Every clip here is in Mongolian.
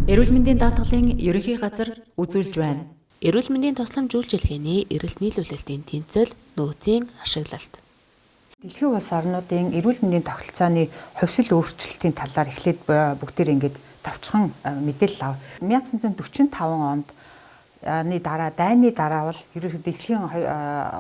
Эрүүл мэндийн даатгалын ерөнхий газар үзүүлж байна. Эрүүл мэндийн тусламж үйлчилгээний эрэлт нийлүүлэлтийн тэнцэл, нөөцийн ашиглалт. Дэлхийн улс орнуудын эрүүл мэндийн тогтолцооны хувьсэл өөрчлөлтийн талаар эхлээд бүгдээр ингээд товчхон мэдээлэл ав. 1945 онд ны дараа дайны дараа бол ерөнхийдөө дэлхийн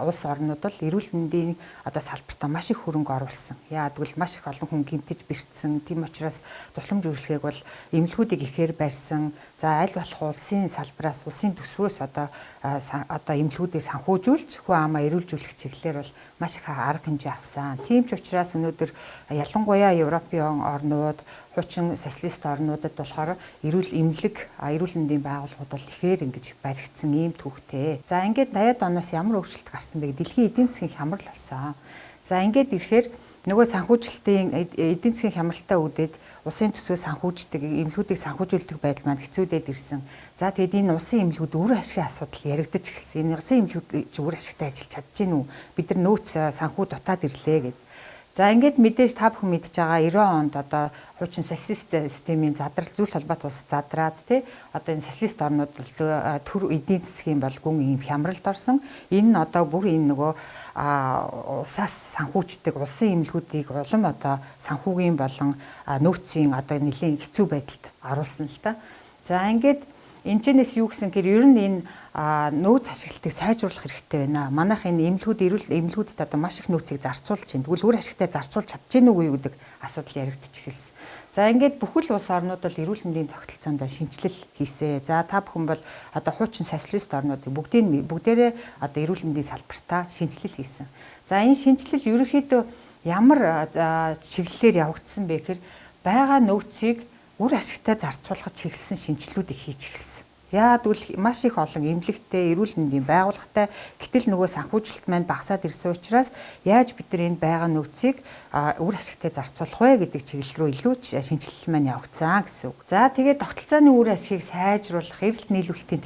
улс орнууд бол эрүүл мэндийн одоо салбартаа маш их хөрөнгө оруулсан. Яагаад гэвэл маш их олон хүн гэмтэж бэртсэн. Тийм учраас тусламж үйлчлэгийг бол эмнэлгүүдийг ихээр барьсан. За аль болох улсын салбараас, улсын төсвөөс одоо эмнэлгүүдийг санхүүжүүлж, хүн амаа эрүүлжүүлэх чиглэлээр бол маш их арга хэмжээ авсан. Тийм ч учраас өнөөдөр ялангуяа Европын орнууд, хуучин социалист орнуудад болохоор эрүүл эмнэлэг, эрүүл мэндийн байгууллагууд бол ихээр ингэж баригдсан ийм түүхтэй. За ингээд 80-ад оноос ямар өөрчлөлт гарсан бэ? Дэлхийн эдийн засгийн хямрал болсон. За ингээд ирэхээр нөгөө санхүүжилтийн эдийн засгийн хямралтай үүдээд улсын төсвөө санхүүждэг, эмнэлгүүдийг санхүүжүүлдэг байдал маань хэцүүдэд ирсэн. За тэгээд энэ улсын эмнэлгүүд үр ашигын асуудал яригдаж эхэлсэн. Энэ улсын эмнэлгүүд чи үр ашигтай ажиллаж чадж гин үү? Бид нар нөөц санхүү дутаад ирлээ гэд. За ингээд мэдээж та бүхэн мэдж байгаа 90 онд одоо хуучин социалист системийн задрал зүйл холбоот улс задраад тий одоо энэ социалист орнууд бол төр эдийн засгийн бол гүн ийм хямралд орсон. Энэ нь одоо бүр энэ нөгөө улсаас санхүүждэг улсын эмнэлгүүдийг улам одоо санхүүгийн болон нөөцийн одоо нэлийн хэцүү байдалд оруулсан л та. За ингээд энэчнээс юу гэсэн гэхээр ер нь энэ нөөц ашиглалтыг сайжруулах хэрэгтэй байна. Манайх энэ эмнэлгүүд эрүүл эмнэлгүүдэд одоо маш их нөөцийг зарцуулж байна. Тэгвэл үр ашигтай зарцуулж чадж гэнэ үгүй юу гэдэг асуудал яригдчих эхэлсэн. За ингээд бүхэл улс орнууд бол эрүүл мэндийн тогтолцоонд шинэчлэл хийсэ. За та бүхэн бол одоо хуучин социалист орнуудыг бүгдээрээ одоо эрүүл мэндийн салбартаа шинэчлэл хийсэн. За энэ шинэчлэл ерөнхийдөө ямар чиглэлээр явагдсан бэ гэхээр байгаа нөөцийг үр ашигтай зарцуулахад чиглэсэн шинэчлэлүүдийг хийж эхэлсэн. Яагаад гэвэл маш их олон эмнэлэгтэй, эрүүл мэндийн байгууллагатай, гэтэл нөгөө санхүүжилт маань багасаад ирсэн учраас яаж бид нар энэ байгаа нөөцийг үр ашигтай зарцуулах вэ гэдэг чиглэл рүү илүү шинэчлэл маань явагдсан гэсэн үг. За тэгээд тогтолцооны үр ашигыг сайжруулах, эрэлт нийлүүлэлтийн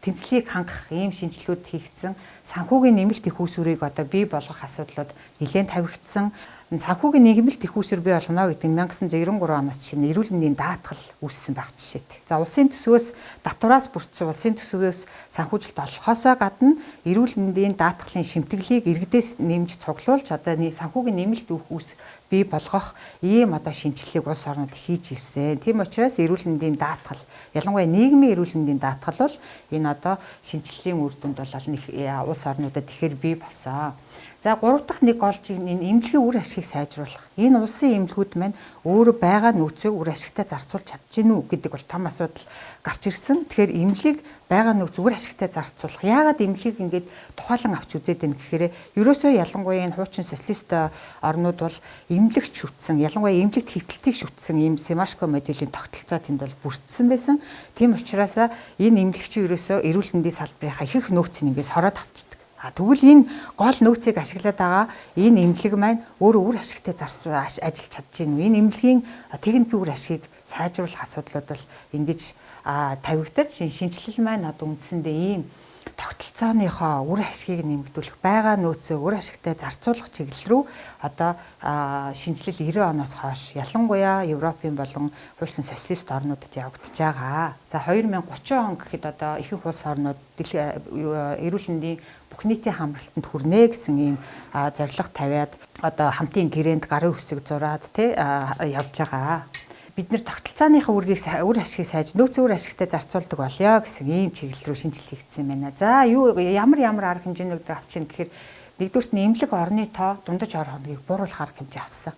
тэнцлийг хангах ийм шинэчлэлүүд хийгдсэн. Санхүүгийн нэмэлт их үүсвэрийг одоо бий болгох асуудлууд нэлээд тавигдсан. Санхүүгийн нэмэлт их үүсвэр бий болгоно гэдэг нь 1993 оноос жишээ нь эрүүл мэндийн даатгал үүссэн байх жишээтэй. За улсын төсвөөс татвараас бүрдсэн улсын төсвөөс санхүүжилт олохоосоо гадна эрүүл мэндийн даатгалын шимтгэлийг иргэдээс нэмж цуглуулж одоо санхүүгийн нэмэлт үүс бий болгох ийм одоо шинэчлэлийг улс орнууд хийж ирсэн. Тийм учраас эрүүл мэндийн даатгал, ялангуяа нийгмийн эрүүл мэндийн даатгал бол энэ одоо шинэчлэлийн үр дүнд бол улс орнуудад ихээр бий болсон. За гурав дахь нэг гол энэ эмнэлгийн үр ашигыг сайжруулах. Энэ улсын эмнэлгүүд маань өөрөө байгаа нөөцийг үр ашигтай зарцуулж чадж гэнэ үү гэдэг бол том асуудал гарч ирсэн. Тэгэхээр эмнэлгийг байгаа нөөц үр ашигтай зарцуулах. Яагаад эмнэлгийг ингээд тухайлан авч үзээд байна гэхээр ерөөсөө ялангуяа энэ хуучин социалист орнууд бол эмнэлэгт шүтсэн, ялангуяа эмнэлэгт хэвтэлтийг шүтсэн ийм Семашко моделийн тогтолцоо тэнд бол бүрдсэн байсан. Тийм учраас энэ эмнэлэгчийн ерөөсөө эрүүл мэндийн салбарынхаа ихэнх нөөцийг ингээд сороод авчдаг. Тэгвэл энэ гол нөөцийг ашиглаад байгаа энэ эмнэлэг маань өөрөө үр ашигтай зарцуулж ажиллаж чадж гин үү? Энэ эмнэлгийн техникийн үр ашигыг сайжруулах асуудлууд бол ингэж тавигдаж шинэчлэл маань одоо үндсэндээ ийм тогтолцооныхоо үр ашигыг нэмэгдүүлэх, байгаа нөөцөө үр ашигтай зарцуулах чиглэл рүү одоо шинэчлэл 90 оноос хойш ялангуяа Европын болон хуучин социалист орнуудад явагдаж байгаа. За 2030 он гэхэд одоо ихэнх улс орнууд эрүүл мэндийн бүх нийтийн хамралтанд хүрнэ гэсэн ийм зорилго тавиад одоо хамтын гэрээнд гарын үсэг зураад тий явж байгаа. Бид нэр тогтолцооныхаа үргийг үр ашигыг сайж нөөц үр ашигтай зарцуулдаг болёо гэсэн ийм чиглэл рүү шинжилэл хийгдсэн байна. За юу ямар ямар арга хэмжээнүүд авчихна гэхээр нэгдүгüрт нь эмнэлэг орны тоо дундаж ор хоногийг бууруулах арга хэмжээ авсан.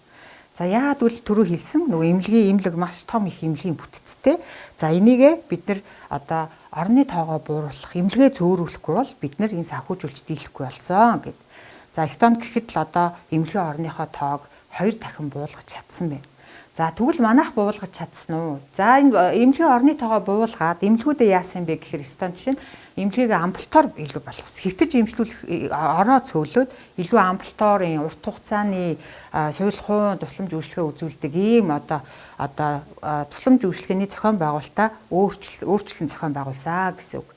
За яагаад үл түрүү хэлсэн нөгөө эмнэлгийн эмнэлэг маш том их эмнэлгийн бүтцтэй. За энийгээ бид нар одоо орны тоогоо бууруулах, эмнэлгээ зөөрүүлэхгүй бол бид нар энэ санхүүжүүлж дийлэхгүй болсон гэд. За Эстон гэхэд л одоо эмнэлгийн орныхоо тоог 2 дахин буулгаж чадсан байна. За тэгвэл манайх буулгаж чадсан уу? За энэ эмнэлгийн орны тоогоо буулгаад эмнэлгүүдээ яасан бэ гэхээр Эстон жишээ нь эмнэлгийг амбулатор илүү болгосон. Хэвтэж эмчлүүлэх ороо цөөлөөд илүү амбулаторын урт хугацааны сувилахуун тусламж үйлчилгээ үзүүлдэг ийм одоо тусламж үйлчилгээний зохион байгуулалтаа өөрчлөлт зохион байгуулсан гэсэн үг.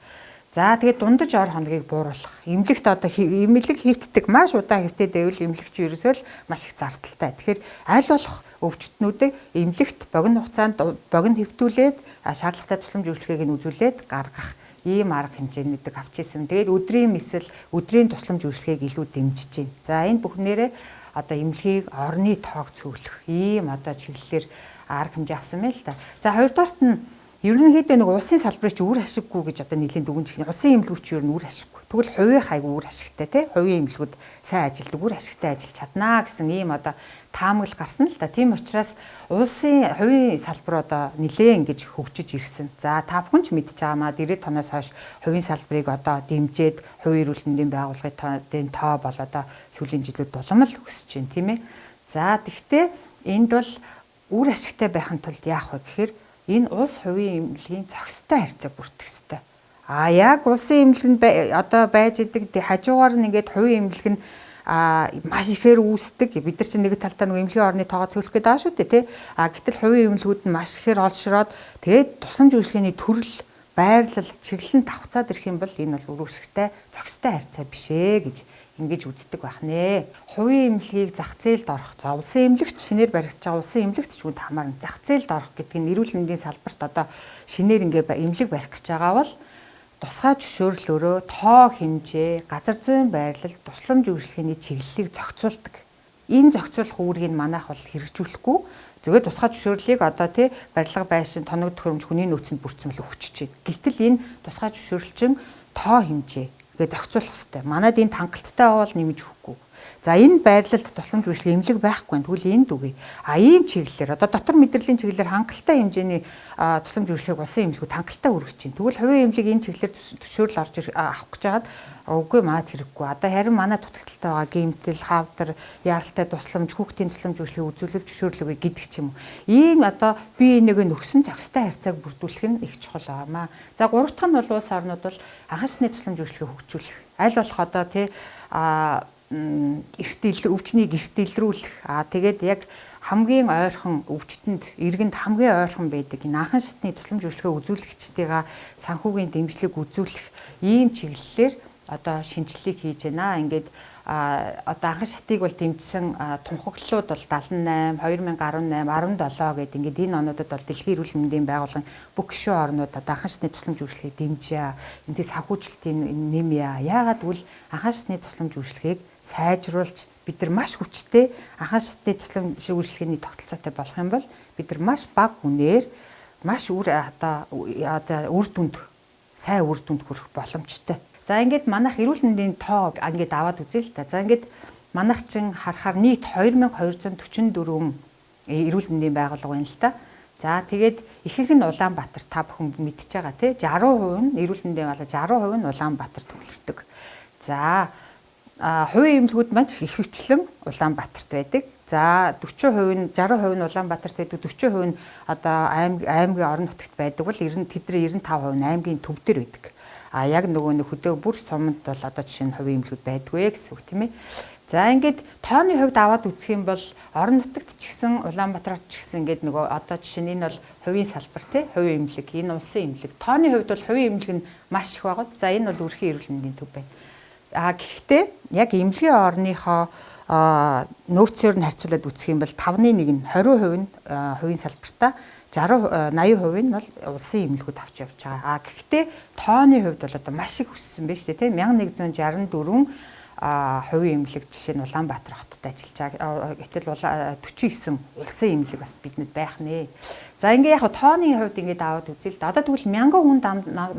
За тэгээд дундаж ор хоногийг бууруулах. Эмнэлэгт одоо эмнэлэг хэвтдэг, маш удаан хэвтээд байвал эмнэлэгч ерөөсөө л маш их зардалтай. Тэгэхээр аль болох өвчтнүүдээ эмнэлэгт богино хугацаанд богино хэвтүүлээд шаардлагатай тусламж үйлчилгээг нь үзүүлээд гаргах ийм арга хэмжээнүүдийг авч ирсэн. Тэгээд өдрийн мэсэл, өдрийн тусламж үйлчилгээг илүү дэмжиж байна. За энэ бүхнээрээ одоо эмнэлгийг орны тоог цөөлөх ийм одоо чиглэлээр арга хэмжээ авсан байна л да. За хоёрдугаарт нь ерөнхийдөө нэг улсын салбарыг чи үр ашиггүй гэж одоо нэлийн дүгнж ихнэ. Улсын эмнэлгүүд чи ер нь үр ашиггүй. Тэгвэл хувийн хайг үр ашигтай тий. Хувийн эмнэлгүүд сайн ажилдаг, үр ашигтай ажиллаж чаднаа гэсэн ийм одоо таамаглал гарсан л да. Тийм учраас улсын хувийн салбар одоо нэлээд ингэж хөгжиж ирсэн. За та бүхэн ч мэдж байгаа маа 90 тоноос хойш хувийн салбарыг одоо дэмжиж хувийн эрүүл мэндийн байгууллагын тоо бол одоо сүүлийн жилүүд улам л өсөж байна, тийм ээ. За тэгвэл энд бол үр ашигтай байхын тулд яах вэ гэхээр энэ улс хувийн эмнэлгийн зохистой харьцааг бүртгэх ёстой. А яг улсын эмнэлэг нь одоо байж идэг хажуугаар нь ингээд хувийн эмнэлэг нь маш ихээр үүсдэг. Бид нар чинь нэг талдаа нэг эмнэлгийн орны тоогоо цөөлөх гээд байгаа шүү дээ, тий. А гэтэл хувийн эмнэлгүүд нь маш ихээр олшроод тэгээд тусламж үйлчилгээний төрөл, байрлал, чиглэл нь давхцаад ирэх юм бол энэ бол үр ашигтай зохистой харьцаа биш ээ гэж ингэж үздэг байх нэ. Хувийн эмнэлгийг зах зээлд орох. За улсын эмнэлэгт шинээр баригдаж байгаа улсын эмнэлэгт ч үнд хамаарна. Зах зээлд орох гэдэг нь эрүүл мэндийн салбарт одоо шинээр ингээ эмнэлэг барих гэж байгаа бол тусгай зөвшөөрлөөрөө тоо хэмжээ, газар зүйн байрлал, тусламж үйлчилгээний чиглэлийг зохицуулдаг. Энэ зохицуулах үүргийг манайх бол хэрэгжүүлэхгүй. Зүгээр тусгай зөвшөөрлийг одоо тий барилга байшин, тоног төхөөрөмж хүний нөөцөнд бүрдсэн л өгчөж байна. Гэтэл энэ тусгай зөвшөөрөл чинь тоо хэмжээ гээ зохицуулах хэрэгтэй. Манайд энэ хангалттай бол нэмж өгөхгүй. За энэ байрлалд тусламж үйлчилгээ эмнэлэг байхгүй. Тэгвэл энд үгүй. А ийм чиглэлээр одоо дотор мэдрэлийн чиглэлээр хангалттай хэмжээний тусламж үйлчилгээг улсын эмнэлгүүд хангалттай хүргэж байна. Тэгвэл хувийн эмнэлэг энэ чиглэлээр зөвшөөрөл орж авах гэж хагаад үгүй манайд хэрэггүй. Одоо харин манай дутагдaltaй байгаа гэмтэл, хавдар, яаралтай тусламж, хүүхдийн тусламж үйлчилгээ үзүүлэл зөвшөөрөл өгье гэдэг ч юм уу. Ийм одоо бие нэг нөхсөн зохистой харьцааг бүрдүүлэх нь их чухал байгаамаа. За гурав дахь нь бол улс орнууд бол анхан шатны тусламж үйлчилгээг хөгжүүлэх. Аль болох одоо тий эрт өвчнийг эрт илрүүлэх. Аа тэгээд яг хамгийн ойрхон өвчтөнд, иргэнд хамгийн ойрхон байдаг энэ анхан шатны тусламж үйлчилгээ үзүүлэгчдийгаа санхүүгийн дэмжлэг үзүүлэх ийм чиглэлээр одоо шинжилгээг хийж байна. Ингээд одоо анхан шатыг бол дэмжсэн тунхаглалууд бол 78, 2018, 17 гэдэг ингээд энэ онуудад бол дэлхийн эрүүл мэндийн байгууллагын бүх гишүүн орнууд одоо анхан шатны тусламж үйлчилгээг дэмжээ. Энэний санхүүжилтийн нэмье. Яагаад гэвэл анхан шатны тусламж үйлчилгээг сайжруулж бид нар маш хүчтэй анхан шатны тусламж үйлчилгээний тогтолцоотой болох юм бол бид нар маш бага үнээр маш үр одоо үр дүнд сайн үр дүнд хүрэх боломжтой. За ингээд манайх эрүүл мэндийн тоо ингээд аваад үзье л та. За ингээд манайх чин харахаар нийт 2244 эрүүл мэндийн байгууллага байна л та. За тэгээд ихэнх нь Улаанбаатар та бүхэн мэдж байгаа тий 60% нь эрүүл мэндийн байгууллага 60% нь Улаанбаатар төвлөрдөг. За хувийн эмнэлгүүд маань ихэвчлэн Улаанбаатарт байдаг. За 40% нь 60% нь Улаанбаатарт байдаг, 40% нь одоо аймгийн орон нутагт байдаг бол 90 тэдний 95% нь аймгийн төв дээр байдаг. А яг нөгөө нэг хөдөө бүр суманд бол одоо жишээ нь хувийн эмнэлгүүд байдгүй гэсэн үг тийм ээ. За ингээд тооны хувьд аваад үзэх юм бол орон нутагт ч гэсэн Улаанбаатарт ч гэсэн ингээд нөгөө одоо жишээ нь энэ бол хувийн салбар тий хувийн эмнэлэг, энэ улсын эмнэлэг. Тооны хувьд бол хувийн эмнэлэг нь маш их байгаа. За энэ бол өрхийн эрүүл мэндийн төв байна. А гэхдээ яг эмнэлгийн орныхоо нөөцөөр нь харьцуулаад үзэх юм бол 5-ны 1 нь 20% нь хувийн салбартаа 60 80% нь бол улсын эмнэлгүүд авч явж байгаа. А гэхдээ тооны хувьд бол одоо маш их өссөн байна шүү дээ, тийм 1164 хувийн эмнэлэг жишээ нь Улаанбаатар хотод ажиллаж байгаа. Гэтэл 49 улсын эмнэлэг бас бидэнд байх нэ. За ингээ яг тооны хувьд ингээд аваад үзье л да. Одоо тэгвэл 1000 хүн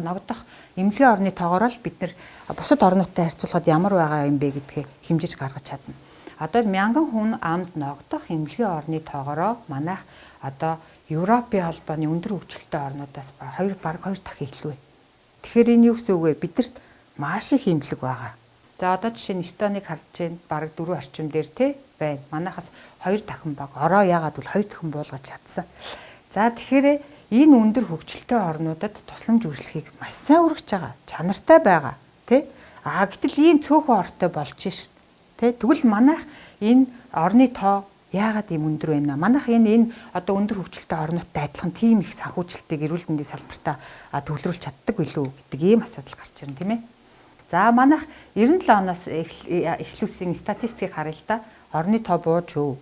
ногдох эмнэлгийн орны тоогоор л бид нэр бусад орнуудтай харьцуулахад ямар байгаа юм бэ гэдгээ хэмжиж гаргаж чадна. Одоо 1000 хүн амд ногдох эмнэлгийн орны тоогоороо манайх одоо Европын холбооны өндөр хөгжилтэй орнуудаас бараг 2 дахин илүү. Тэгэхээр энэ юу гэсэн үг вэ? Бидэрт маш их эмнэлэг байгаа. За одоо жишээ нь Эстоныг харж байна. Бараг 4 орчим дээр тий байна. Манайхаас 2 дахин бага. Ороо яагаад гэвэл 2 дахин буулгаж чадсан. За тэгэхээр энэ өндөр хөгжилтэй орнуудад тусламж үйлчлэгийг маш сайн үргэж байгаа. Чанартай байгаа тий. А гэтэл ийм цөөхөн ортой болж шин. Тэ тэгвэл манайх энэ орны тоо Яагаад ийм өндөр байна? Манайх энэ одоо өндөр хөгжилтэй орнуудтай адилхан тийм их санхүүжилтийг эрүүл мэндийн салбартаа төвлөрүүлж чаддаг билүү гэдэг ийм асуудал гарч ирнэ, тийм ээ. За манайх 97 оноос эхлүүлсэн статистикийг харъя л да. Орны тоо бууж өв.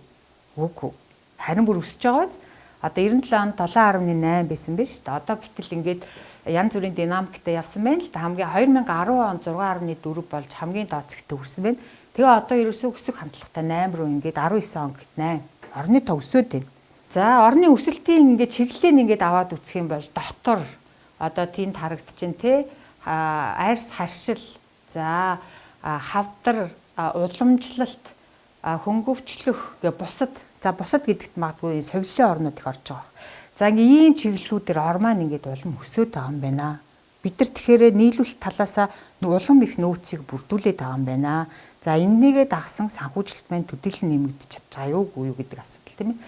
Үгүй. Харин бүр өсөж байгааз одоо 97 онд 7.8 байсан биз дээ. Одоо гэтэл ингээд янз бүрийн динамиктэй явсан байна л да. Хамгийн 2010 онд 6.4 болж хамгийн доод зэгтээ хүрсэн байна. Тэгээ одоо ерөөсөө өсөх хандлагатай 8 руу ингээд 19 он гэт 8. Орны тоо өсөөд байна. За орны өсөлтийн ингээд чиглэлийг ингээд аваад үзэх юм бол дотор одоо тэнд харагдчихээн те арьс харшил, за хавдар, уламжлалт, хөнгөвчлөх гэ бусад. За бусад гэдэгт магадгүй совилын орнууд их орж байгаа. За ингээ ийм чиглэлүүдээр ор маань ингээд улам өсөөд байгаа юм байна. Бид нар тэгэхээр нийлүүлэлт талаасаа улам их нөөцийг бүрдүүлээд байгаа юм байна. За энэнийгээ дагсан санхүүжилт маань төдийлөн нэмэгдэж чадж байгаа юу үгүй юу гэдэг асуудал, тийм ээ.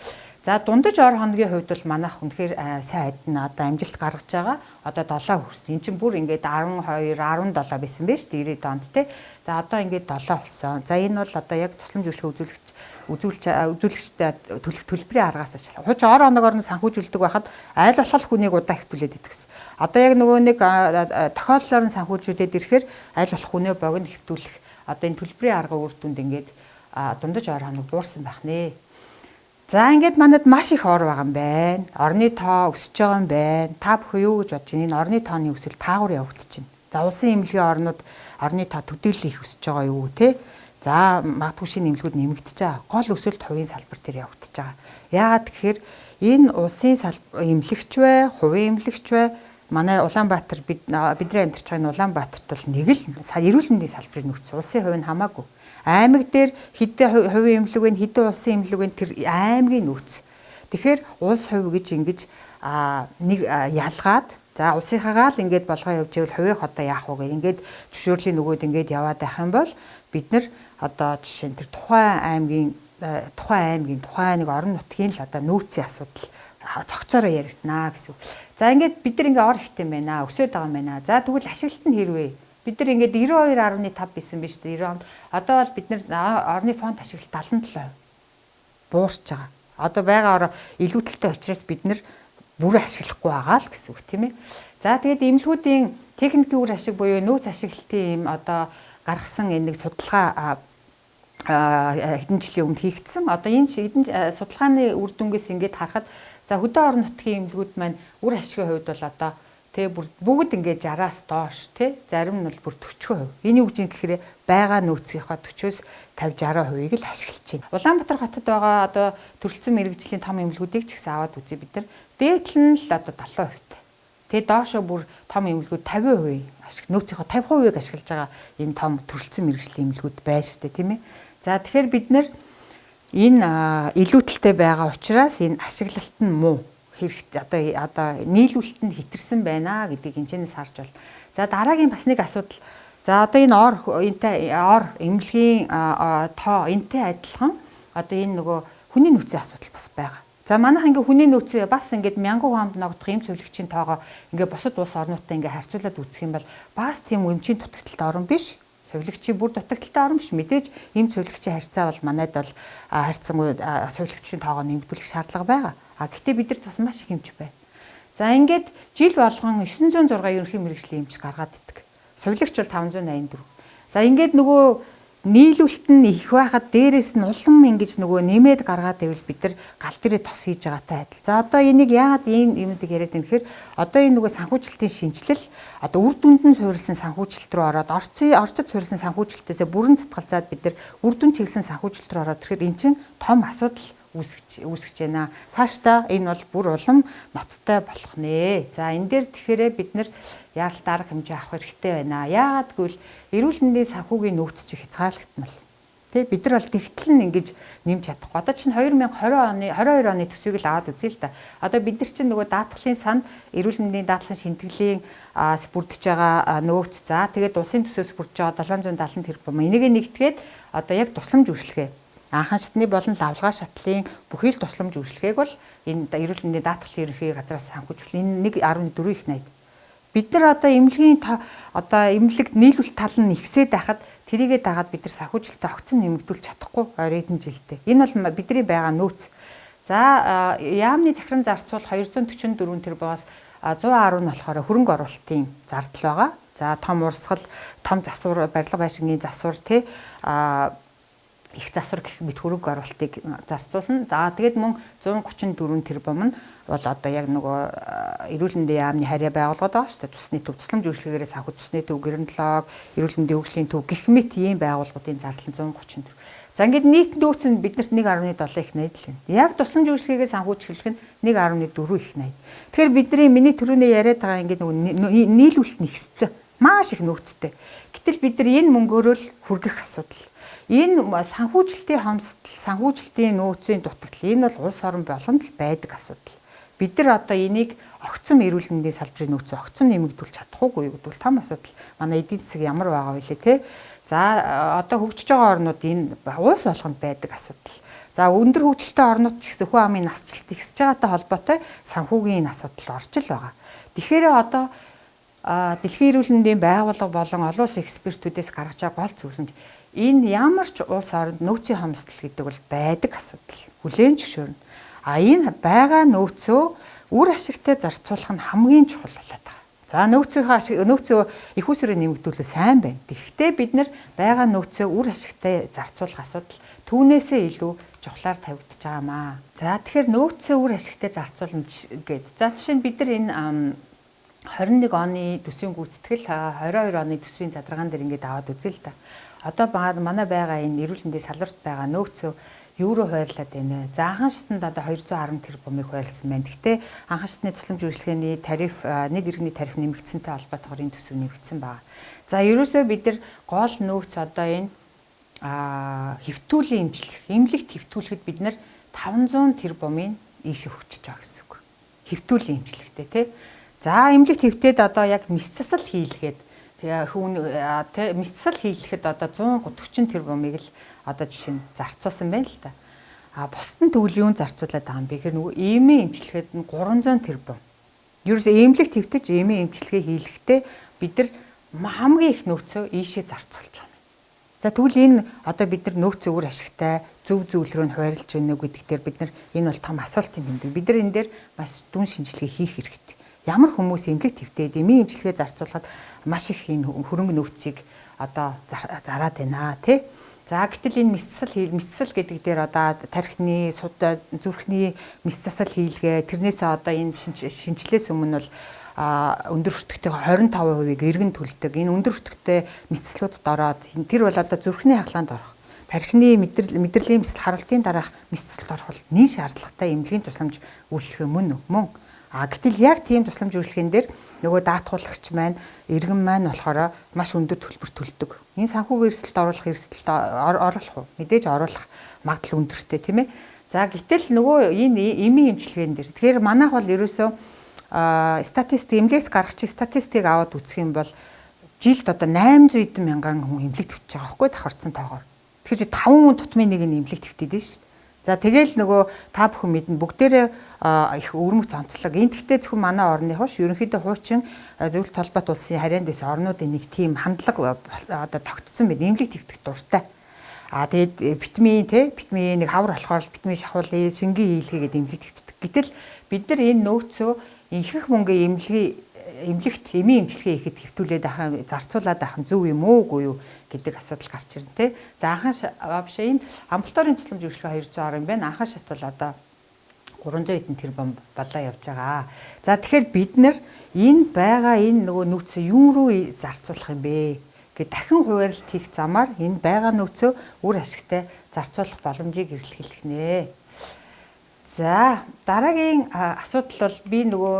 За дундаж ор хоногийн хувьд бол манайх үнэхээр сайн адна одоо амжилт гаргаж байгаа. Одоо 7 хүрсэн. Энд чинь бүр ингээд 12, 17 байсан байж шүү дээ 90 онд те. За одоо ингээд 7 болсон. За энэ бол одоо яг тусламж үйлчлэх үзүүлэгчтэй төлөх төлбөрийн аргаас ач. Хууч ор хоногоор нь санхүүжүүлдэг байхад аль болох хүнийг удаа хэвтүүлээд идэх гэсэн. Одоо яг нөгөө нэг тохиоллоор нь санхүүжүүлээд ирэхээр аль болох хүнээ богино хэвтүүлэх одоо энэ төлбөрийн арга үр дүнд ингээд дундаж ор хоног буурсан байх нэ. За ингээд манад маш их ор байгаа юм байна. Орны тоо өсөж байгаа юм байна. Та бүхэн юу гэж бодож байна? Энэ орны тооны өсөлт таагуур явагдчихэв. За улсын эмнэлгийн орнууд орны тоо төдийлөн их өсөж байгаа юу те? За магадгүй шинэ эмнэлгүүд нэмэгдэж байгаа. Гол өсөлт хувийн салбар дээр явагдаж байгаа. Яагаад гэхээр энэ улсын эмнэлэгч бай, хувийн эмнэлэгч бай, манай Улаанбаатар бидний амьдарч байгаа энэ Улаанбаатарт бол нэг л эрүүл мэндийн салбарын нөөц. Улсын хувь нь хамаагүй. Аймаг дээр хэдэн хувийн эмнэлэг вэ, хэдэн улсын эмнэлэг вэ, тэр аймгийн нөөц. Тэгэхээр улс хувь гэж ингэж нэг ялгаад за улсынхаагаа л ингээд болгоо явж ивэл хувийнх одоо яах вэ гэх ингээд зөвшөөрлийн нөгөөд ингээд яваад байх юм бол бид нар одоо жишээ нь тэр тухайн аймгийн тухайн нэг орон нутгийн л одоо нөөцийн асуудал цогцоороо яригдана гэсэн. За ингээд бид нар ингээд ор ихтэй юм байна, өсөөд байгаа юм байна. За тэгвэл ашиглалт нь хэрвээ бид нар ингээд 92.5 байсан биз дээ 90 онд. Одоо бол бид нар орны фонд ашиглалт 77% буурч байгаа. Одоо байгаа ороо илүүтэлтэй учраас бид нар бүр ашиглахгүй байгаа л гэсэн үг тийм ээ. За тэгээд эмнэлгүүдийн техникийн үр ашиг буюу нөөц ашиглалтын юм одоо гаргасан энэ нэг судалгаа хэдэн жилийн өмнө хийгдсэн. Одоо энэ хэдэн судалгааны үр дүнгээс ингээд харахад за хөдөө орон нутгийн эмнэлгүүд маань үр ашигын хувьд бол одоо тэ бүр бүгд ингээд 60-аас доош тэ зарим нь бол бүр 40%. Энэ юу гэж юм гэхээр байгаа нөөцийнхөө 40-оос 50 60%-ийг л ашиглаж байна. Улаанбаатар хотод байгаа одоо төрөлцсөн мэргэжлийн том эмнэлгүүдийг ч гэсэн аваад үзье бид нар. Дээдл нь л одоо 70%-тай. Тэгээ доошо бүр том эмнэлгүүд 50% ашиг нөөцийнхөө 50%-ийг ашиглаж байгаа энэ том төрөлцсөн мэргэжлийн эмнэлгүүд байж штэ тийм ээ. За тэгэхээр бид нар энэ илүүтэлтэй байгаа учраас энэ ашиглалт нь муу хэрэгтэй одоо нийлүүлэлт нь хэтэрсэн байна гэдгийг энэчнээс харж байна. За дараагийн бас нэг асуудал. За одоо энэ ор энтэй ор эмнэлгийн тоо энтэй адилхан одоо энэ нөгөө хүний нөөцийн асуудал бас байгаа. За манайх ингээ хүний нөөцөө бас ингээд мянган хамт ногдох эм цэвлэгчийн тоогоо ингээ бусад улс орнуудтай ингээ харьцуулаад үзэх юм бол бас тийм эмчийн дутагдaltaй орн биш. Сувилагчийн бүр дутагдaltaй орн биш. Мэдээж эм цэвлэгчийн харьцаа бол манайд бол харьцангуй сувилагчийн тоогоо нэмэгдүүлэх шаардлага байгаа. А гэхдээ бидэрт бас маш их эмч байна. За ингээд жил болгон 906 ерөнхий мэргэжлийн эмч гаргаад иддэг. Сувилагч бол 584. За ингээд нөгөө нийлүүлэлт нь их байхад дээрээс нь улам ингэж нөгөө нэмээд гаргаад ивэл бид нар гал дээрээ тос хийж байгаатай адил. За одоо энийг яагаад ийм юмдыг яриад байна гэхээр одоо энэ нөгөө санхүүжилтийн шинжилэл одоо үр дүнд нь суурилсан санхүүжилт рүү ороод орцод суурилсан санхүүжилтээсээ бүрэн татгалзаад бид нар үр дүн чиглэсэн санхүүжилт рүү ороод ирэхэд эн чинь том асуудал үүсгэж байна. Цаашдаа энэ бол бүр улам ноцтой болох нэ. За энэ дээр тэгэхээр бид нар яаралт арга хэмжээ авах хэрэгтэй байна. Яагаад гэвэл эрүүл мэндийн санхүүгийн нөөц чи хязгаарлагдмал. Тэ бид нар бол тэгтэл нь ингэж нэмж чадахгүй. Одоо чинь 2020 оны 22 оны төсвийг л аваад үзье л да. Одоо бид нар чинь нөгөө даатгалын санд эрүүл мэндийн даатгалын шимтгэлийн бүрдэж байгаа нөөц, за тэгээд улсын төсөөс бүрдэж байгаа 770 тэрбум. Энийг нэгтгээд одоо яг тусламж үйлчлэгээ анхан шатны болон лавлгаа шатлын бүхий л тусламж үйлчлэгээг бол энэ эрүүл мэндийн даатгалын ерөнхий газраас санхүүжүүл энэ 1.4 их найд. Бид нар одоо эмнэлгийн одоо эмнэлэгт нийлүүлэлт тал нь ихсээд байхад Тэрийгээ дагаад бид нар санхүүжилтээ огцом нэмэгдүүлж чадахгүй ойр хэдэн жилдээ. Энэ бол бидний байгаа нөөц. За яамны захиран зарцуул 244 тэрбумаас 110 нь болохоор хөрөнгө оруулалтын зардал байгаа. За том урсгал, том засвар, барилга байшингийн засвар тий их засвар гэх мэт хөрөнгө оруулалтыг зарцуулсан. За тэгээд мөн 134 тэрбум нь бол одоо яг нөгөө эрүүл мэндийн яамны харьяа байгууллагууд байгаа шүү дээ. Цусны төв, тусламж үйлчилгээгээрээ санхүү цусны төв, геронтолог, эрүүл мэндийн хөгжлийн төв гэх мэт ийм байгууллагуудын зардал нь 134. За ингээд нийт нөөц нь биднэрт 1.7 их 80 л байна. Яг тусламж үйлчилгээгээ санхүүж эхлэх нь 1.4 их 80. Тэгэхээр бидний миний түрүүний яриад байгаа ингээд нөгөө нийлүүлэлт нь ихссэн. Маш их нөөцтэй. Гэтэл бид нар энэ мөнгөөрөө л хүргэх асуудал. Энэ санхүүжилтийн хомсдол, санхүүжилтийн нөөцийн дутагдал энэ бол улс орон болгонд л байдаг асуудал. Бид нар одоо энийг огцом эрүүл мэндийн салбарын нөөцөө огцом нэмэгдүүлж чадахгүй юу гэдэг бол том асуудал. Манай эдийн засаг ямар байгаа вэ те? За одоо хөгжиж байгаа орнууд энэ улс болгонд байдаг асуудал. За өндөр хөгжилтэй орнууд ч гэсэн хүн амын насжилт ихсэж байгаатай холбоотой санхүүгийн энэ асуудал орж л байгаа. Тэгэхээр одоо дэлхийн эрүүл мэндийн байгууллага болон олон улсын экспертүүдээс гаргаж байгаа гол зөвлөмж энэ ямар ч улс оронд нөөцийн хомсдол гэдэг бол байдаг асуудал. Хүлээн зөвшөөрнө. А энэ байгаа нөөцөө үр ашигтай зарцуулах нь хамгийн чухал болоод байгаа. За нөөцийнхөө ашиг нөөцөө их усрээ нэмэгдүүлэх сайн байна. Тэгэхдээ бид нар байгаа нөөцөө үр ашигтай зарцуулах асуудал түүнээсээ илүү чухлаар тавигдаж байгаа маа. За тэгэхээр нөөцөө үр ашигтай зарцуулна гэд. За жишээ нь бид нар энэ 21 оны төсвийн гүйцэтгэл 22 оны төсвийн задаргаан дээр ингээд аваад үзье л да. Одоо манай байгаа энэ эрүүл мэндийн салбарт байгаа нөөцөө юу руу хойрлоод байна вэ? За анхан шатанд одоо 210 тэрбумыг хойрлсон байна. Гэхдээ анхан шатны тусламж үйлчилгээний тариф нэг иргэний тариф нэмэгдсэнтэй холбоотойгоор энэ төсөв нэмэгдсэн байна. За ерөөсөө бид нар гол нөөц одоо энэ хэвтүүлийн эмчлэх, эмнэлэгт хэвтүүлэхэд бид нар 500 тэрбумын ийшээ хүчиж байгаа гэсэн үг. Хэвтүүлийн эмчлэгтэй тий. За эмнэлэгт хэвтээд одоо яг мэс засал хийлгээд тэгээ хүн тий мэс засал хийлгэхэд одоо 140 тэрбумыг л одоо жишээ нь зарцуулсан байна л да. А бусд нь тэгвэл юун зарцуулаад байгаа юм бэ гэхээр нөгөө эмийн эмчилгээд нь 300 тэрбум. Ерөөсөө эмнэлэгт хэвтэж эмийн эмчилгээ хийлгэхдээ бид нар хамгийн их нөөцөө ийшээ зарцуулж байгаа юм. За тэгвэл энэ одоо бид нар нөөцөө үр ашигтай зөв зүйл рүү нь хуваарлж байна уу гэдэг дээр бид нар энэ бол том асуултын тэмдэг. Бид нар энэ дээр маш дүн шинжилгээ хийх хэрэгтэй. Ямар хүмүүс эмнэлэгт хэвтээд эмийн эмчилгээ зарцуулахад маш их энэ хөрөнгө нөөцийг одоо зараад байна тий. За гэтэл энэ мэс засал гэдэг дээр одоо тархины, суд, зүрхний мэс засал хийлгээ. Тэрнээсээ одоо энэ шинжилээс өмнө бол өндөр өртөгтэй 25%-ийг эргэн төлдөг. Энэ өндөр өртөгтэй мэс заслуудад ороод тэр бол одоо зүрхний хаглаанд орох, тархины мэдрэлийн мэс харуултын дараах мэс засалд орох бол нэн шаардлагатай эмнэлгийн тусламж үйлчлэгээ мөн үү? Мөн. А гэтэл яг тийм тусламж үйлчлэгийн дээр нөгөө даатгуулагч маань, иргэн маань болохоор маш өндөр төлбөр төлдөг. Энэ санхүүгийн эрсдэлд оруулах эрсдэлд оруулах уу? Мэдээж оруулах магадлал өндөртэй тийм ээ. За гэтэл нөгөө энэ эмийн эмчилгээн дээр. Тэгэхээр манайх бол ерөөсөө статистик эмнэлгээс гаргачих статистикийг аваад үзэх юм бол жилд одоо 800 хэдэн мянган хүн эмнэлэг твтж байгаа байхгүй давхарцсан тоогоор. Тэгэхээр чи 5 хүн тутмын нэг нь эмнэлэг твтээд байна шүү дээ. За тэгэл нөгөө та бүхэн мэднэ бүгдээрээ их өвөрмөц онцлог. Энэ тэгтээ зөвхөн манай орны хуш ерөнхийдөө хуучин зөвлөлт холбоот улсын харьяанд байсан орнуудын нэг тийм хандлага одоо тогтцсон байна. Эмнэлэг твтэх дуртай. А тэгээд битмийн те битмийн нэг хавар болохоор битмийн шахуулын шингийн ийлгээ гэдэг эмнэлэг твтдэг. Гэтэл бид нар энэ нөөцөө ихэнх мөнгө эмнэлэгт эмийн эмчилгээ хийхэд хэвтүүлээд ахаа зарцуулаад ахын зөв юм уу үгүй юу гэдэг асуудал гарч ирнэ те. За анхан биш энэ амбулаторийн тусламж үйлчилгээ 200 орон байна. Анхан шат бол одоо 300 хэдэн тэрбум болоо явж байгаа. За тэгэхээр бид нар энэ байгаа энэ нөгөө нөөцөө юун руу зарцуулах юм бэ гэд дахин хуваарлт хийх замаар энэ байгаа нөөцөө үр ашигтай зарцуулах боломжийг эрэлхийлэх нэ. За дараагийн асуудал бол би нөгөө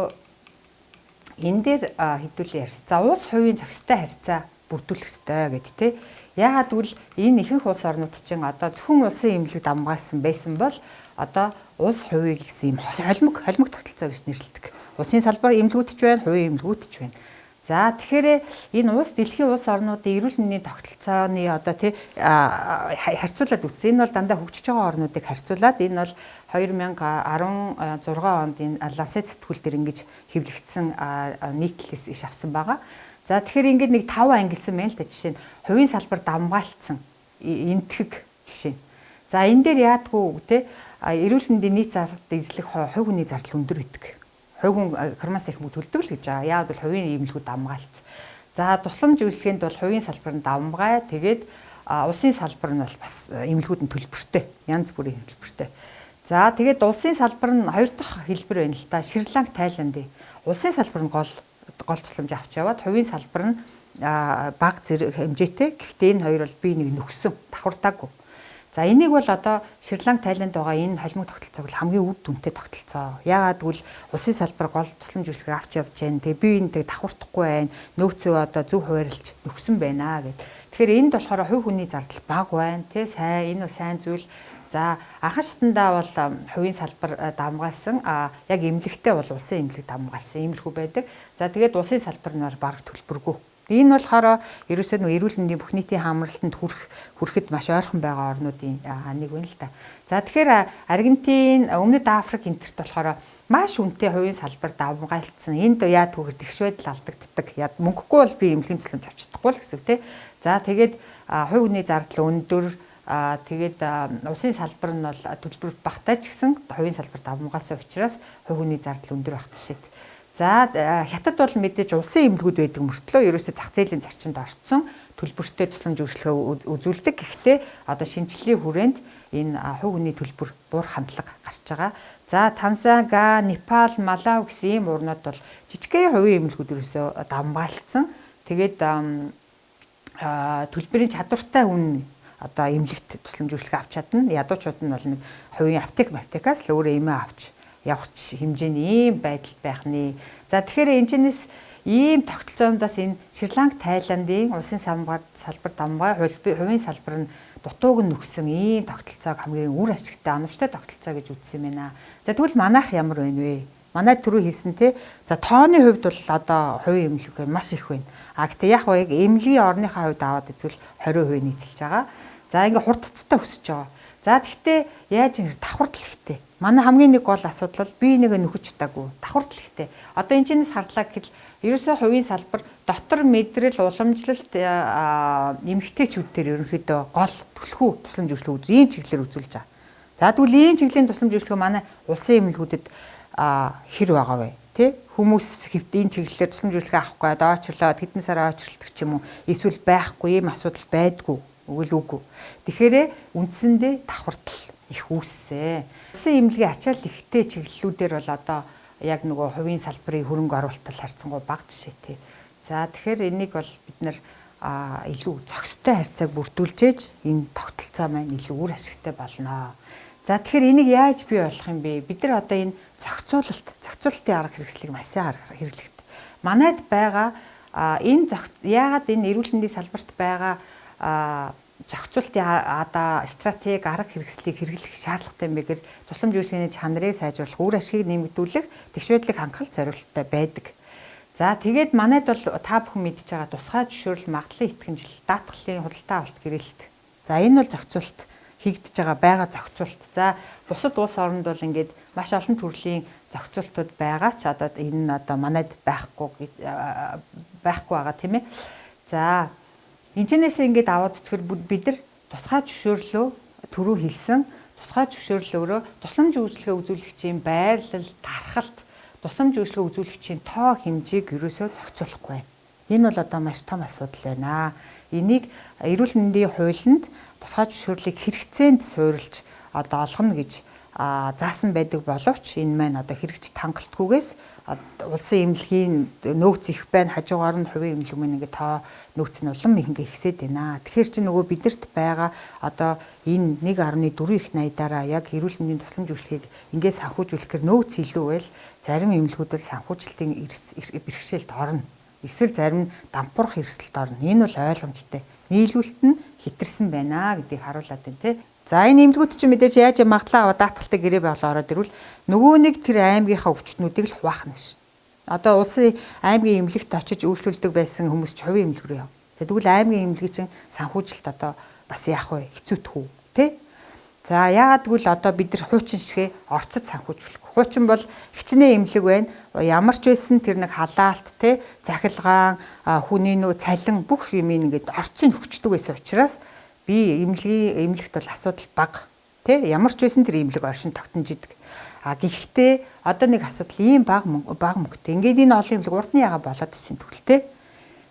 энэ дээр хэдүүлээ ярьсан. За улс хувийн зохистой харьцаа бүрдүүлэх ёстой гэж тий. Яагаад гэвэл энэ ихэнх улс орнууд чинь одоо зөвхөн улсын эмнэлэг давмгаалсан байсан бол одоо улс хувийн гэсэн юм холимог тогтолцоо гэж нэрлэдэг. Улсын салбар эмнэлгүүд ч байна, хувийн эмнэлгүүд ч байна. За тэгэхээр энэ улс дэлхийн улс орнуудын эрүүл мэндийн тогтолцооны одоо тий харьцуулаад үзсэн. Энэ бол дандаа хөгжиж байгаа орнуудыг харьцуулаад энэ бол 2016 онд энэ Lancet сэтгүүл дээр ингэж хэвлэгдсэн нийтлэлээс иш авсан байгаа. За тэгэхээр ингээд нэг 5 ангилсан байна л да жишээ нь хувийн салбар давмгаалцсан энтгэг жишээ. За энэ дээр яадгүй те эрүүл мэндийн нийт зардал эзлэх хувь хүний зардал өндөр байдаг. Хувь хүн кормас их мөнгө төлдөг л гэж байгаа. Яагаад бол хувийн эмнэлгүүд давмгаалцсан. За тусламж үйлчлэгээнд бол хувийн салбар нь давмгай. Тэгээд улсын салбар нь бол бас эмнэлгүүд нь төлбөртэй. Янз бүрийн төлбөртэй. За тэгээд улсын салбар нь хоёр дахь хэлбэр байна л та. Шри Ланк, Тайланд. Улсын салбар нь гол тусламж авч яваад хувийн салбар нь бага зэрэг хэмжээтэй. Гэхдээ энэ хоёр бол бие нэг нөхсөн, давхартаагүй. За энийг бол одоо Шри Ланк, Тайланд байгаа энэ холимог тогтолцоог бол хамгийн үр дүнтэй тогтолцоо. Яагаад гэвэл улсын салбар гол тусламж үйлчлэгийг авч явж байна. Тэгээ бие биентэй давхардахгүй байна. Нөөцөө одоо зөв хуваарлж нөхсөн байна гэд. Тэгэхээр энд болохоор хувь хүний зардал бага байна. Тэ сайн энэ бол сайн зүйл. За анхан шатандаа бол хувийн салбар давмгаалсан. Яг эмнэлэгтээ бол улсын эмнэлэг давмгаалсан. Иймэрхүү байдаг. За тэгээд улсын салбар нь бараг төлбөргүй. Энэ болохоор ерөөсөө нэг эрүүл мэндийн бүх нийтийн хамралтанд хүрэхэд маш ойрхон байгаа орнуудын нэг байна л да. За тэгэхээр Аргентин, Өмнөд Африк энтерт болохоор маш үнэтэй хувийн салбар давмгайлцсан. Энд яа түүхэр тэгш байдал алдагддаг. Мөнгөгүй бол би эмнэлгийн тусламж авч чадахгүй л гэсэн үг тий. За тэгээд хувь хүний зардал өндөр, тэгээд улсын салбар нь бол төлбөр багатай ч гэсэн хувийн салбар давмгаасан учраас хувь хүний зардал өндөр байх жишээт. За хятад бол мэдээж улсын эмнэлгүүд байдаг мөртлөө ерөөсөө зах зээлийн зарчимд орцсон төлбөртэй тусламж үйлчлэгээ үзүүлдэг. Гэхдээ одоо шинжилгээний хүрээнд энэ хувь хүний төлбөр буур хандлага гарч байгаа. За Танзани, Га, Непал, Малави гэсэн ийм орнууд бол жижигхэн хувийн эмнэлгүүд ерөөсөө давмгаалцсан. Тэгээд төлбөрийн чадвартай хүн одоо эмнэлэгт тусламж үйлчлэгээ авч чадна. Ядуучууд нь бол нэг хувийн аптекаас л өөрөө эмээ авч явах хэмжээний ийм байдал байх нэ. За тэгэхээр энэ чинээс ийм тогтолцоондоос энэ Шри Ланк, Тайландын улсын салбар давмгай, хувийн салбар нь дутууг нь нөхсөн ийм тогтолцоог хамгийн үр ашигтай, оновчтой тогтолцоо гэж үзсэн юм байна. За тэгвэл манайх ямар байна вэ? Манай түрүү хийсэн те. За тооны хувьд бол одоо хувийн эмнэлэг маш их байна. А гэтээ яг яг эмнэлгийн орныхаа хувьд аваад үзвэл 20% нийцэлж байгаа. За ингээ хурдцтай өсөж байгаа. За тэгтээ яаж ингэ давхардал ихтэй. Манай хамгийн нэг гол асуудал бол бие нэгэ нөхөж чадаагүй. Давхардал ихтэй. Одоо энэ чинээс харлаа гэхэл ерөөсөө хувийн салбар дотор мэдрэл, уламжлалт эмэгтэйчүүд дээр ерөнхийдөө гол түлхүү тусламж үйлчлэг үзүү ийм чиглэлээр үзүүлж байгаа. За тэгвэл ийм чиглэлийн тусламж үйлчлэг манай улсын эмнэлгүүдэд хэр байгаа вэ? Тэ? Хүмүүс хэвт энэ чиглэлээр тусламж үйлчлэг авахгүй доочлоод хэдэн сар очролдог ч юм уу эсвэл байхгүй ийм асуудал байдгүй. Үгүй л үгүй. Тэгэхээр үндсэндээ давхардал их үүссэн. Улсын эмнэлгийн ачаал ихтэй чиглэлүүдээр бол одоо яг нөгөө хувийн салбарын хөрөнгө оруулалт харьцангуй бага жишээтэй. За тэгэхээр энийг бол бид нар илүү зохистой харьцааг бүрдүүлжээж энэ тогтолцоо маань илүү үр ашигтай болно. За тэгэхээр энийг яаж бий болох юм бэ? Бид нар одоо энэ зохицуулалтын арга хэрэгслийг маш сайн хэрэглэхтэй. Манайд байгаа энэ яагаад энэ эрүүл мэндийн салбарт байгаа зохицуултын одоо стратеги арга хэрэгслийг хэрэглэх шаардлагатай юм бэ гэхээр тусламж үйлчилгээний чанарыг сайжруулах, үр ашигыг нэмэгдүүлэх, тэгш байдлыг хангах зорилттой байдаг. За тэгээд манайд бол та бүхэн мэдж байгаа тусгай зөвшөөрөл, магадлалын итгэмжлэл, даатгалын худалдаа авалт гэрээлт. За энэ бол зохицуулт хийгдэж байгаа зохицуулт. За бусад улс оронд бол ингээд маш олон төрлийн зохицуултууд байгаа ч одоо энэ нь одоо манайд байхгүй байгаа тийм ээ. За энэчнээсээ ингээд аваад үзэхээр бид нар тусгай зөвшөөрлөө түрүү хэлсэн тусгай зөвшөөрлөөрөө тусламж үйлчилгээ үзүүлэгчийн байрлал, тархалт, тусламж үйлчилгээ үзүүлэгчийн тоо хэмжээг ерөөсөө зохицуулахгүй байна. Энэ бол одоо маш том асуудал байна. Энийг эрүүл мэндийн хуулинд тусгай зөвшөөрлийг хэрэгцээнд суурилж одоо олгоно гэж заасан байдаг боловч энэ маань одоо хэрэгжих хангалтгүйгээс улсын эмнэлгийн нөөц их байна, хажуугаар нь хувийн эмнэлэг маань ингээ тоо нөөц нь улам их ингээ ихсээд байна. Тэгэхээр чи нөгөө бидэрт байгаа одоо энэ 1.4 их найдаараа яг эрүүл мэндийн тусламж үйлчлэгийг ингээ санхүүжүүлэхээр нөөц илүү байл зарим эмнэлгүүд бол санхүүжилтийн бэрхшээлд орно. Эсвэл зарим нь дампуурах эрсдэлд орно. Энэ бол ойлгомжтой. Нийлүүлэлт нь хэтэрсэн байна гэдгийг харуулад байна тий. За энэ эмнэлгүүд чинь мэдээж яаж магадлал аваад даатгалтай гэрээ байгуулаа ороод ирвэл нөгөө нэг тэр аймгийнхаа өвчтнүүдийг л хуваах нь биш. Одоо улсын аймгийн эмнэлэгт очиж үйлчлүүлдэг байсан хүмүүс ч хувийн эмнэлэг рүү яв. Тэгвэл аймгийн эмнэлгийг чинь санхүүжилт одоо бас яах вэ? Хэцүүтэх үү? Тэ? За яагаад гэвэл одоо бид нар хуучин шигэ орцод санхүүжүүлэх. Хуучин бол хичнээн эмнэлэг байна. Ямар ч байсан тэр нэг халаалт те захилгаан хүний нөө цалин бүх юм ингээд орцыг нөхчдөг байсан учраас би эмнэлгийн эмнэлэгт бол асуудал бага те ямар ч байсан тэр эмнэлэг оршин тогтнож идэг. А гэхдээ одоо нэг асуудал ийм бага мөнгөтэй. Ингээд энэ олон эмнэлэг урд нь яага болоод исэн тэгвэл те.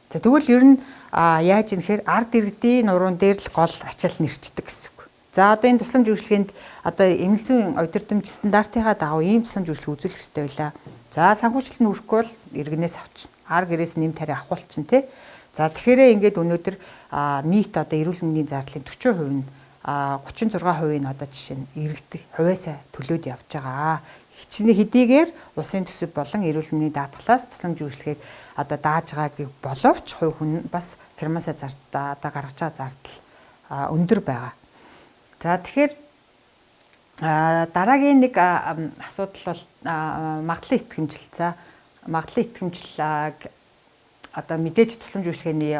За тэгвэл ер нь яаж юм гэхээр ард иргэдийн нуруунд дээр л гол ачаал нэрчдэг гэсэн үг. За одоо энэ тусламж үйлчилгээнд одоо эмнэлэг зүйн удирдамж стандартынхаа дагуу ийм тусламж үйлчилгээ үзүүлэх хэрэгтэй байлаа. За санхүүжилт нь өрөхгүй бол иргэнээс авчна. Ар гэрээс нэм тариа авахулчин тий. За тэгэхээр ингээд өнөөдөр нийт одоо эрүүл мэндийн зардлын 40% нь 36% нь одоо жишээ нь иргэдэх хувиасаа төлөөд явж байгаа. Хичнээн хэдийгээр улсын төсөв болон эрүүл мэндийн даатгалаас тусламж үйлчилгээг одоо дааж байгааг боловч хувь хүн бас фирмаасаа зардаа одоо гаргаж байгаа зардал өндөр байгаа. За тэгэхээр дараагийн нэг асуудал бол магадлан итгэмжил. За магадлан итгэмжил одоо мэдээж тусламж үйлчилгээний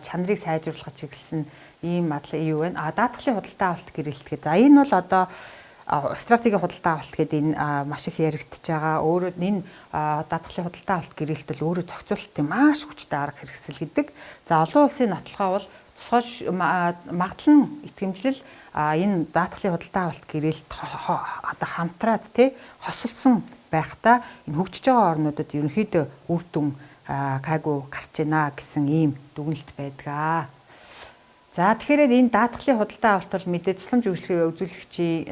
чанарыг сайжруулах чиглэсэн ийм магадлал юу вэ? Даатгалын худалдаа авалт гэрэлтгээ. За энэ бол одоо стратегийн худалдаа авалт гэдэг энэ маш их яригдчихэж байгаа. Өөрөө энэ даатгалын худалдаа авалт гэрэлт бол өөрөө зохицуулалтын маш хүчтэй арга хэрэгсэл гэдэг. За олон улсын нотлохоо бол тусгай магадлан итгэмжлэл энэ даатгалын худалдаа авалт гэрэлт одоо хамтраад тий хосолсон байхдаа энэ хөгжиж байгаа орнуудад ерөнхийдөө үр дүн гайгүй гарч байна гэсэн ийм дүгнэлт байдаг. За тэгэхээр энэ даатгалын худалдаа авалт бол мэдээ тусламж үйлчилгээ үзүүлэгчийн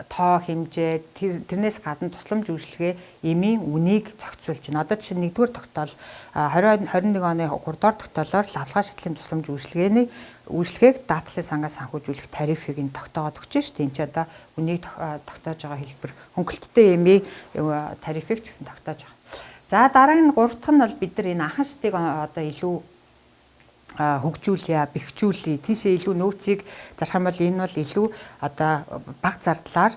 тоо хэмжээ тэрнээс гадна тусламж үйлчилгээ эмийн үнийг зохицуулж байна. Одоо жишээ нь 1-р тогтоол 2021 оны 3-р тогтоолоор лавлгаа шатлалын тусламж үйлчилгээний үйлчилгээг даатгалын сангаас санхүүжүүлэх тарифыг нь тогтоогоод өгч шүү дээ. Энд чи одоо үнийг тогтоож байгаа хэлбэр хөнгөлөлттэй эмийн тарифыг ч гэсэн тогтоож байгаа. За дараагийн нь 3 дахь нь бол бид нар энэ анхан шатыг одоо илүү хөгжүүлье, бэхжүүлье. Тийшээ илүү нөөцийг зарах юм бол энэ бол илүү одоо бага зардлаар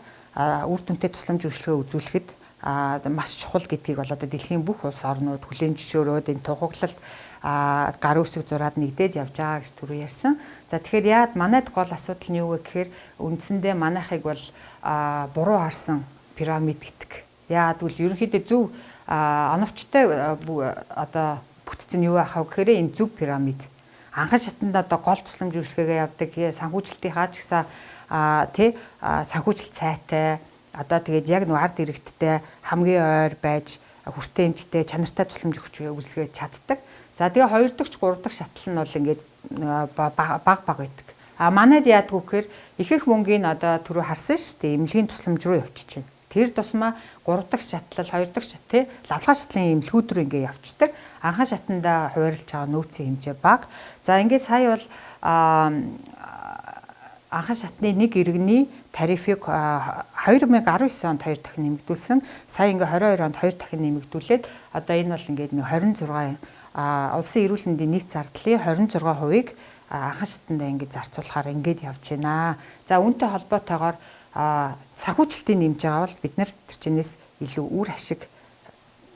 үр дүнтэй тусламж үйлчилгээ үзүүлэхэд маш чухал гэдгийг бол одоо дэлхийн бүх улс орнууд хүлээн зөвшөөрөөд энэ тухаглалт гар үсэг зураад нэгдээд явж байгаа гэж түрүү ярьсан. За тэгэхээр яад манайд гол асуудал нь юу вэ гэхээр үндсэндээ манайхыг бол буруу харсан пирамид гэдэг. Яад гэвэл ерөнхийдөө зөв оновчтой одоо бүтц нь юу ахав гэхээр энэ зөв пирамид. Анхан шатанд одоо гол тусламж үйлчилгээгээ явдаг, санхүүжилтийнхаа ч гэсэн тий санхүүжилт сайтай, одоо тэгээд яг нэг ард иргэдтэй хамгийн ойр байж хүртээ эмчтэй чанартай тусламж өгч үзлэгээ чаддаг. За тэгээ хоёр дахь, гурав дахь шатал нь бол ингээд баг баг байдаг. А манайд яадгүй гэхээр ихэнх мөнгийг одоо түрүү харсан шүү дээ, эмнэлгийн тусламж руу явчихж байна. Тэр тусмаа 3 дахь шатлал, 2 дахь шат тий лавлгаа шатлалын эмнэлгүүд рүү ингээ явцдаг. Анхан шатанда хуваарлж байгаа нөөцийн хэмжээ бага. За ингээд сая бол анхан шатны нэг иргэний тарифыг 2019 онд 2 дахин нэмэгдүүлсэн. Сая ингээ 22 онд 2 дахин нэмэгдүүлээд одоо энэ бол ингээд нэг 26 улсын эрүүл мэндийн нийт зардлын 26%-ийг анхан шатандаа ингээд зарцуулахаар ингээд явж байна. За үүнтэй холбоотойгоор санхүүжилтийн нэмж байгаа бол бид нар тэр чинээс илүү үр ашиг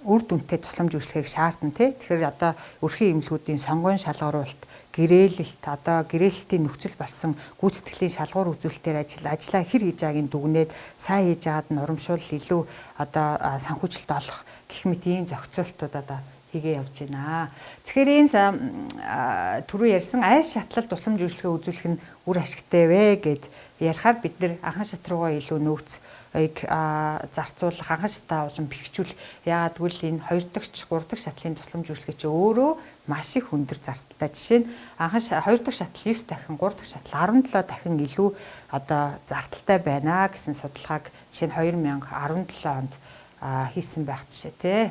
үр дүнтэй тусламж үйлчилгээг шаардна тий. Тэгэхээр одоо өрхийн эмнэлгүүдийн сонгоон шалгаруулалт, гэрээлэлт, одоо гэрээлэлтийн нөхцөл болсон гүйцэтгэлийн шалгуур үзүүлэлтээр ажлаа хэр хийж байгааг нь дүгнээд сайн хийж байгаад нь урамшуул илүү одоо санхүүжилт олох гэх мэт ийм зохицуултууд одоо хийгээ явж байна. Тэгэхээр энэ түрүү ярьсан аль шатлал тусламж үйлчилгээ үзүүлэх нь үр ашигтай вэ гэд ярихаар бид нэр анхан шат руугаа илүү нөөцийг зарцуулах, анхан шатаа улам бэхжүүл. Яагаад гэвэл энэ 2 дахь, 3 дахь шатлалын тусламж үйлчилгээ чи өөрөө маш их өндөр зардалтай. Жишээ нь анхан 2 дахь шатал 9 дахин, 3 дахь шатал 17 дахин илүү одоо зардалтай байна гэсэн судалгааг жишээ нь 2017 онд хийсэн байх жишээ те.